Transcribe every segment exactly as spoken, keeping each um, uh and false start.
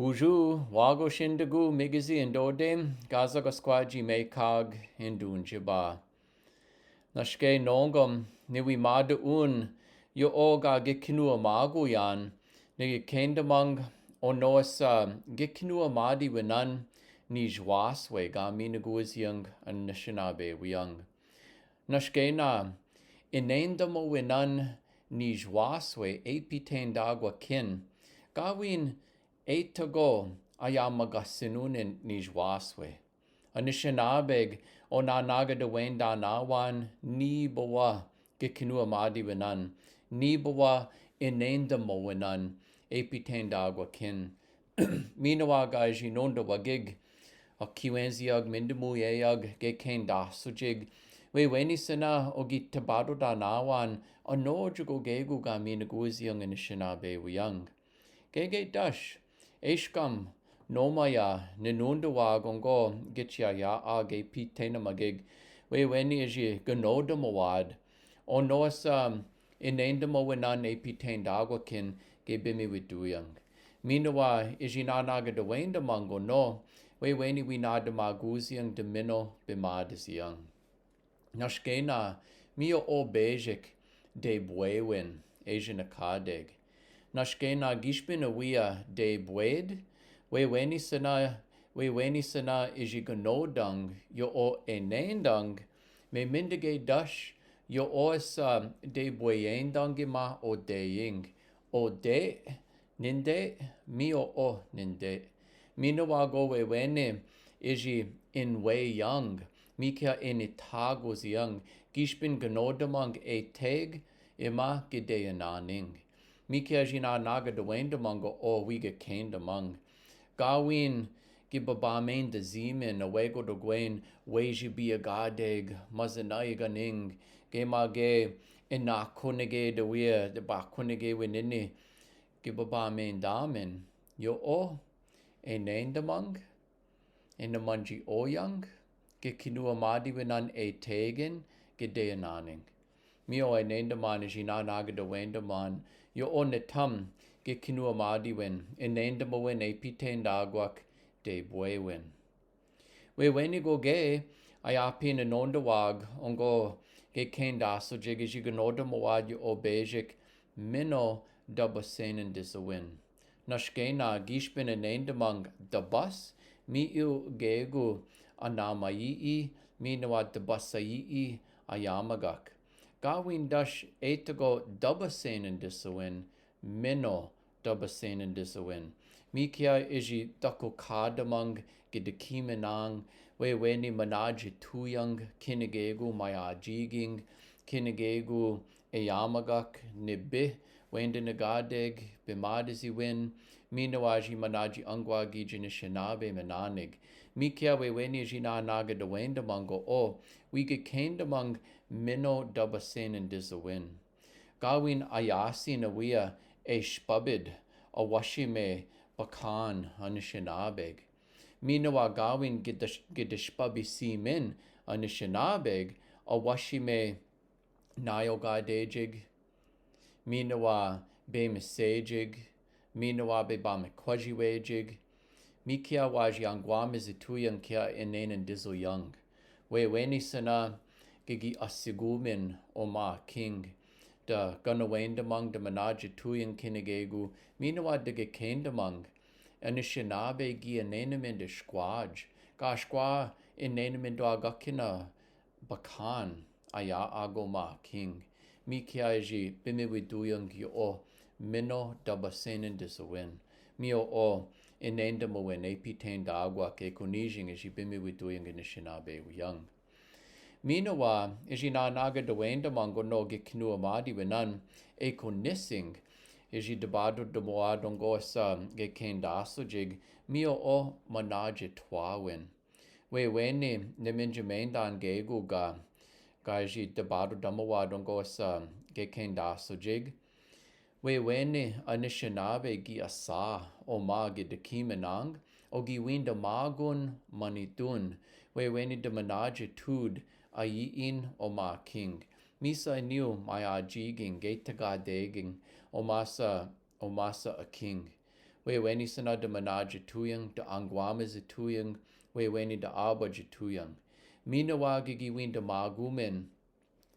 Buju, wago shendagu, migizi ndode, gaza gaskwaji mekag ndunjiba. Nashke nongom, ni wi mada un, yo oga ge kinua magu yan, ni ge kendamang, o nosa ge kinua madi winan, ni jwaswe ga mi naguziang an Anishinaabe wiyang. Nashkena, inendamo winan ni jwaswe e pitendagwa kin. Gawin e tago aya magasinunin ni jwaswe. Anishinabeg o nanagadawen danawan ni bawa ge kinua madi winan, ni bawa inendamo winan e pitendagwa kin. Minawa ga jinonda wagig, a kiwenzi ag mindamu ye ag ge kenda sujig. We weni sina o gi tabado danawan, a no jugo gegu ga mi naguzi ang Anishinaabe wiyang. Gege dash, eshkam, nomaya, ninunda wa gongo, gichia ya a ge pitena magig. We weni iji ganoda mawad. O nosa, inendamo winan e pitendagwa kin ge bimi widuyang. Minawa iji nanagadawen damang o no, we weni winada maguziang damino bimadaziang. Nashkena, mi o o bejik, de bwewin, ejinakadeg. Nashkena gishbin awia de bwed, we weni sina, we weni sina iji ganodang, yo o enendang, me mindage dash, yo osa de bweyendang ma o deying, o de, ninde, mi o o ninde. Minawa go we weni, iji inweyang, mi kia initagoziang, gishbin ganodamang e teg, ima ge de inaning. Mi kia jinanagadawen damang o wi ge kendamang. Gawin ge babamenda zimin, awego dogwen, we ji biagadeg, mazanai ganing, ge mage, inakonege dawia, de bakonege winini, ge babamendamin, yo o, enendamang, enamanji oyang, ge kinua madi winan e tegen, ge de inaning. Mi o enendaman jinanagadawen daman, yo o natam, ge kinua madi win, enendamo win e pitendagwak, de bwewin. We weni go ge, aya pinanonda wag, ongo, ge kenda sujig iji ganoda mawad yo o bejik, mino dabasen ndizawin. Nashkena gishbin inendamang dabas, mi iu gegu anamayiyi, minawa dabasaiyi ayamagak. Gawin dash e tago dabasen ndizawin, mino dabasen ndizawin. Mi kia iji dakokadamang ge dakimanang, we weni manajituyang, kinagegu mayajiging, kinagegu eyamagak, nibi, wenda nagadeg, bimadazi win, minawa ji manaji angwa gi ji Anishinaabe mananig. Mi kia we weni jinanagadawen damang o, wi ge kendamang mino dabasen ndizawin. Gawin ayasin awia e shpabid, awashime bakan Anishinabeg. Minawa gawin ge dash-, ge dashpabisimin Anishinabeg, awashime nayogadejig. Minawa bemesejig. Minawa bebamekwajiwejig. Mi kia wa ji angwa mezituyang kia inenen dizoyang. We weni sina ge gi asigumin o ma king. Da ganawendamang da manajituyang kinagegu. Minawa da ge kendamang. Anishinaabe gi inenamende shkwaj. Ga shkwa inenamende agakina bakan aya ago ma king. Mi kia iji bimiwiduyang gi o mino dabasen ndizawin. Mi o o inendamo win e pitendagwa ke kunijing iji bimiwiduyang Anishinaabe wiyang. Minawa iji nanagadawendamango no ge kinua madi winan e kunising iji dabado damoa dongosa ge kendasojig mi o o manajitwa win. We weni niminjamendan gegu ga, ga iji dabado damoa dongosa ge kendasojig. We weni Anishinaabe gi asa o ma ge dakimanang, o gi windamagun manitun. We weni damanajitud ayiin o ma king. Misa iniu mayajiging ge tagadeging o masa, o masa a king. Wewene sana de manaje tuyang, de angwama ze tuyang, wewene de aba je tuyang. Mina wa ge gi windamago men,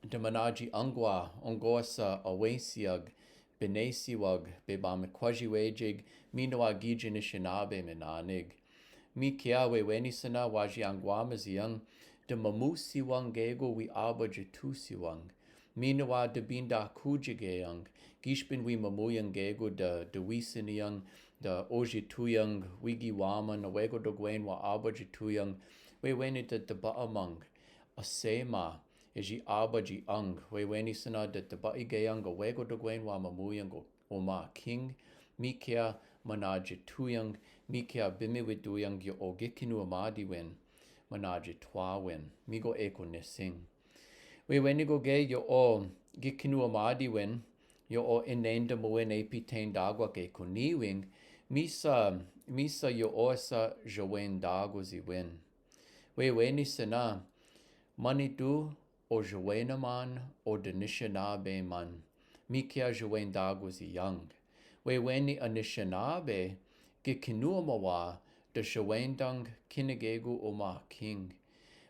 de manaje angwa, ongosa awensiag, benesiwag, be ba me kwaji wejig, mina wa gije ni sinabi me nanig. Mikia wewene sana wa ji angwama ziyang, de mamusiwang gego wi aba je tusiwang. Mina wa de binda kujigeyang, gishpin wi mamuyang gego de, de wisiniyang, de oji tuyang, wi gi waman, awego dogwen wa aba je tuyang, wewene de, de baamang, asema, iji aba ji ang, wewene sana de, de baigeyang, awego dogwen wa mamuyang o, o ma king, mikia manaje tuyang, mikia bimi wi tuyang yo o gikinu amadi wen, manaje twa wen, migo eko nising. Wewene go ge yo o gikinu amadi wen, yo o inenda mo wen e piten dagwa ke koniwing, misa, misa yo o sa jawen dago zi wen. Wewene sana, manitu o jawen aman, o denisinabi man, mikia jawen dago zi yang. Wewene anisinabi, gikinu amawa, de jawen dang kinigegu o ma king.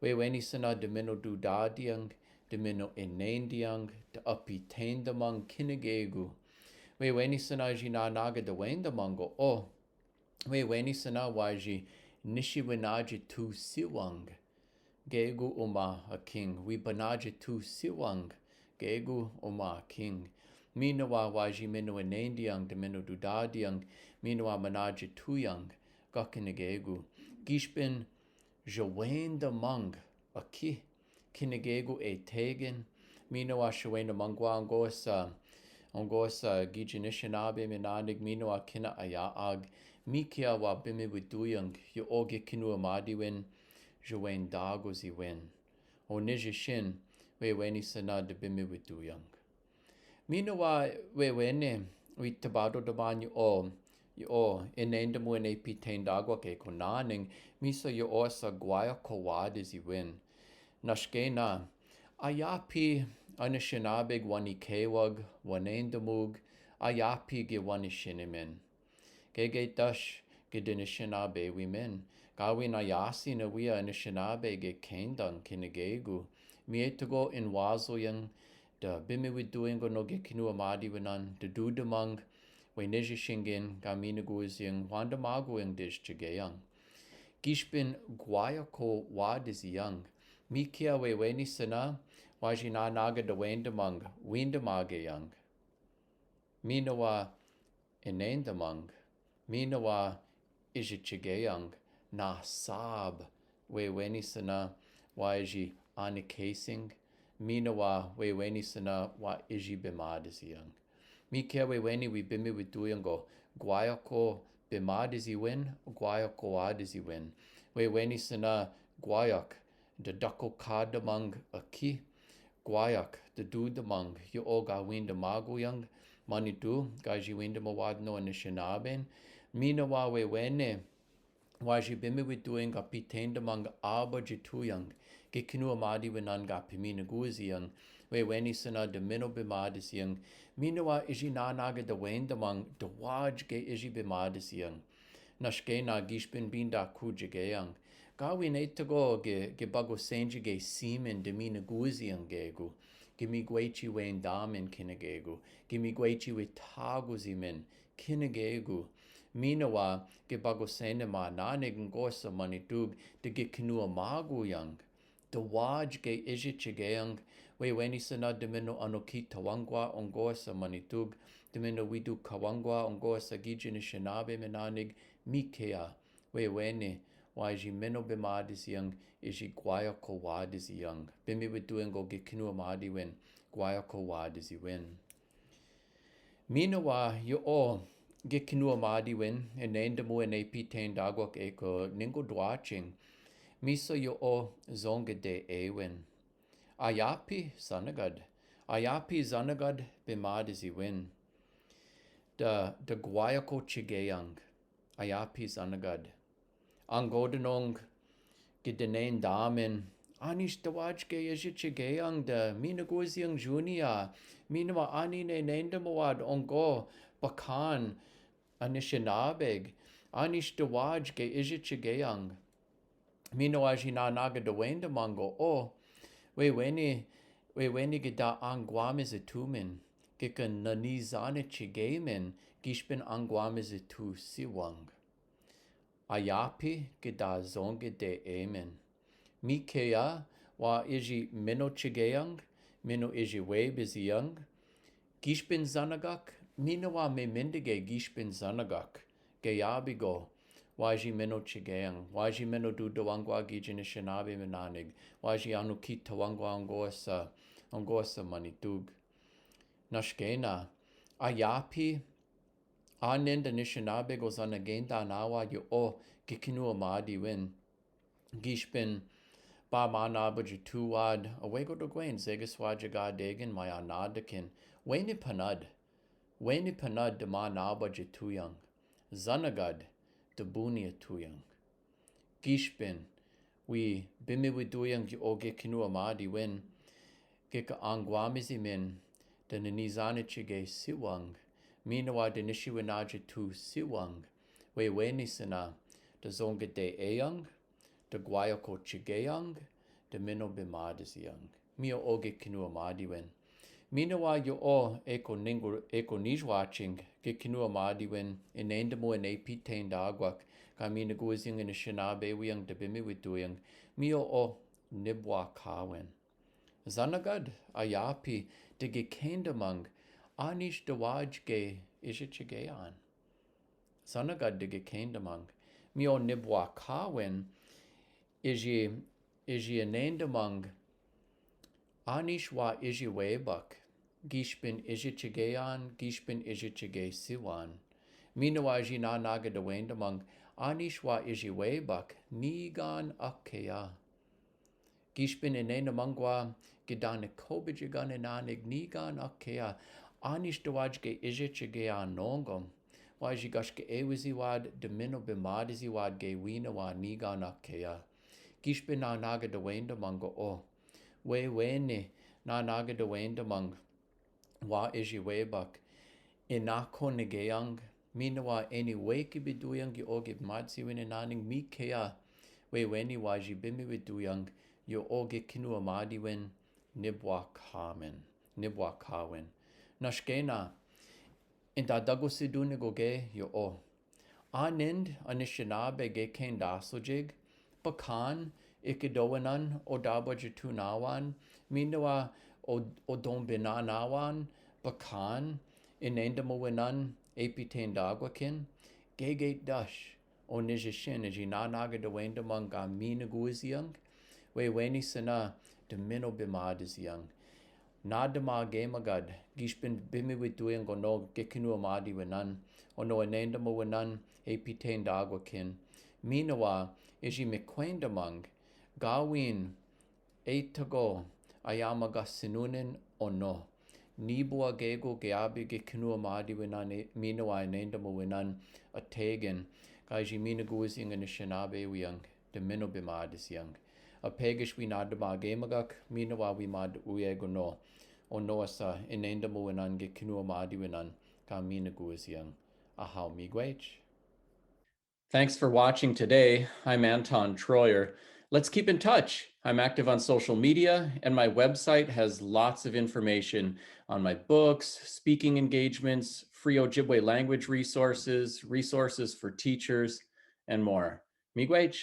Wewene sana de mino dudadiyang, de mino inendiyang, de apitendamang kinigegu. Wewene sana jinanaga de wendamang o. Wewene sana wa ji nisiwinaje tusiwang. Gegu o ma a king, wi banaje tusiwang, gegu o ma king. Mina wa wa ji mino inendiyang, de mino dudadiyang, mina wa manaje tuyang, ga kinigegu. Gishpin jawendamang a ki, kinigegu e tegen, mina wa jawendamang wa ongosa, ongosa gije ni sinabi me nanig mina wa kina ayaag, mikia wa bimi wi tuyang, yo o gikinu amadi wen, jawen dago zi wen. O niji shin, wewene sana de bimi wi tuyang. Mina wa wewene, wi tabado daman yo o, yo o, inenda mo wen e piten dagwa ke konaning, misa yo o sa gwayako wadi zi wen. Nashkena, ayapi anisinabi gi wanikewag, wanendamug, ayapi gi wanisinimen. Gege tash, ge denisinabi wi men. Gawina yasi na wia anisinabi ge kendang kinigegu. Mietago inwazo yang, de bimi wi tuyang go no gikinu amadi winan, de dudamang, we niji shingen, ga minaguzi yang, wandamago yang dish chigeyang. Gishpin gwayako wadi zi yang. Mikia wewene sana, wa jinanaga de wendamang, windamage yang. Mina wa inendamang, mina wa iji chigeyang, na sab, wewene sana, wa iji anikesing, mina wa wewene sana, wa iji bimadi zi yang. Mikia wewene wi bimi wi tuyang go, gwayako bimadi zi wen, gwayako wadi zi wen. Wewene sana, gwayak, de dako kadamang a ki, gwayak, de dudamang, yo o ga windamago yang, manitu, ga ji windamawad no anisinabi, mina wa wewene, wa ji bimi wi tuyang ga pitendamang aba ji tuyang, gikinu amadi winan ga piminaguzi yang, wewene sana de mino bimadi zi yang, mina wa iji nanaga de wendamang, de waj ge iji bimadi zi yang. Nashkena gishpin binda kujigeyang. Gawina itago ge, ge bago senji ge simen de minaguzi yang gegu. Ge migwechi wendamen kinigegu. Ge migwechi witaguzi men kinigegu. Mina wa ge bago sende ma nane gngosa manitug de gikinu amago yang. De waj ge iji chigeyang, wewene sana de mino anokitawangwa ongosa manitug, de mino widukawangwa ongosa gije ni sinabi me nanig, mikia, wewene, wa iji mino bimadi zi yang, iji gwayako wadi zi yang. Bimi wi tuyang go gikinu amadi wen, gwayako wadi zi wen. Mina wa yo o gikinu amadi wen, inenda mo wen e piten dagwa ke ko ningo dwaching. Misa yo o zonga de e wen. Ayapi zanagad. Ayapi zanagad bimadi zi wen. De, de gwayako chigeyang. Ayapi zanagad. Angodanong, ge denendamen, ani stawaj ge iji chigeyang de, minaguzi yang junia, mina wa ani ne nenda mawad ongo, pakan, anisinabi, anish dawadje ke ijichige ang. Mino aji nanagad dewendemang o, we weni, we weni gida angwame ze tumen, ke ke nanizane chige men, gishpen angwame ze tu siwang. Ayapi gida zonge de amen. Mikeya wa iji mino chige ang, mino iji webizi ang, gishpen zanagak, mino wa me mendige gishpen zanagak, ge yabigo, wa iji mino chige ang, wa iji mino dudawangwa gijin Anishinaabe minanig, wa iji anukitawangwa ongosa, ongosa manitug. Nashkena, ayapi, anen da Anishinaabe gozanagenda nawa yo o, gikinu amadi wen. Gishpen, ba ma naba jitu wad, awego dogwen, zegeswa jiga degen, maya nadakin. Weni panad. Weni panad da ma naba jitu yang. Zanagad, da buni atu yang. Gishpen, wi bimi wi duyang yo o gikinu amadi wen. Gika angwame ze men, da nanizane chige siwang. Mino wa da nishiwinaji tu siwang. We weni sina, da zonge de ayang, da gwayoko chige ang, da mino bimadi ze ang. Mio o gikinu amadi wen. Mino wa yo o eko ningo, eko nijwaching, gikinu amadi wen, inendemo in apiten dagwak, ka mi naguzi yang Anishinaabe wi yang da bimi wi duyang. Mio o nibwa kawen. Zanagad, ayapi, digi kendamang, anish dawadje ke ijichige an. Zanagad digi kendamang. Mio nibwa kawen, iji, iji inendamang, anish wa iji webak, gishpen ijichige an, gishpen ijichige siwan. Mino wa iji nanagad dewendemang, anish wa iji webak, nigan akeya. Gishpen inendamang wa, gidane kobe jigan inanig nigan akeya, anish dawadje ke ijichige an nonggong. Wa iji gash ke ewizi wad, da mino bimadi ze wad ge wina wa nigan akeya. Gishpen nanagad dewendemang o. We weni, nanagad dewendemang wa iji webak. Inako nige ang, mino wa eni weki biduyang yo o gibimadi ze wen inanig mikeya. We weni wa iji bimi wi duyang, yo o gikinu amadi wen, nibwa kamen, nibwa kawen. Nashkena, inda dago siduni goge yo o. Anend Anishinaabe ge kenda sojig, bakan, ikido winan, o daba jitu nawan, mino wa o, o dombina nawan, bakan, inendamo winan, apiten dagwakin, gege dash, o nijishin, iji nanagad dewendemang ka mi naguzi ang, we weni sina, da mino bimadi ze ang. Nadama gemagad, gishpen bimi wi duyang ono gikinu amadi winan, ono inendamo winan, apiten dagwakin. Mino wa, iji mikwendamang, gawin, etago, ayama ga sinunen ono. Nibo agego ge abi gikinu amadi winan, mino wa inendamo winan, ategen, ka iji mi naguzi yang Anishinaabe wi ang, da mino bimadi ze ang. Apegesh wi nadama gemagak, mino wa wi mad uye gono. Ono asa, inendamo winan gikinu amadi winan, ka mi naguzi ang. Ahaw miigwech. Thanks for watching today. I'm Anton Troyer. Let's keep in touch. I'm active on social media, and my website has lots of information on my books, speaking engagements, free Ojibwe language resources, resources for teachers, and more. Miigwech.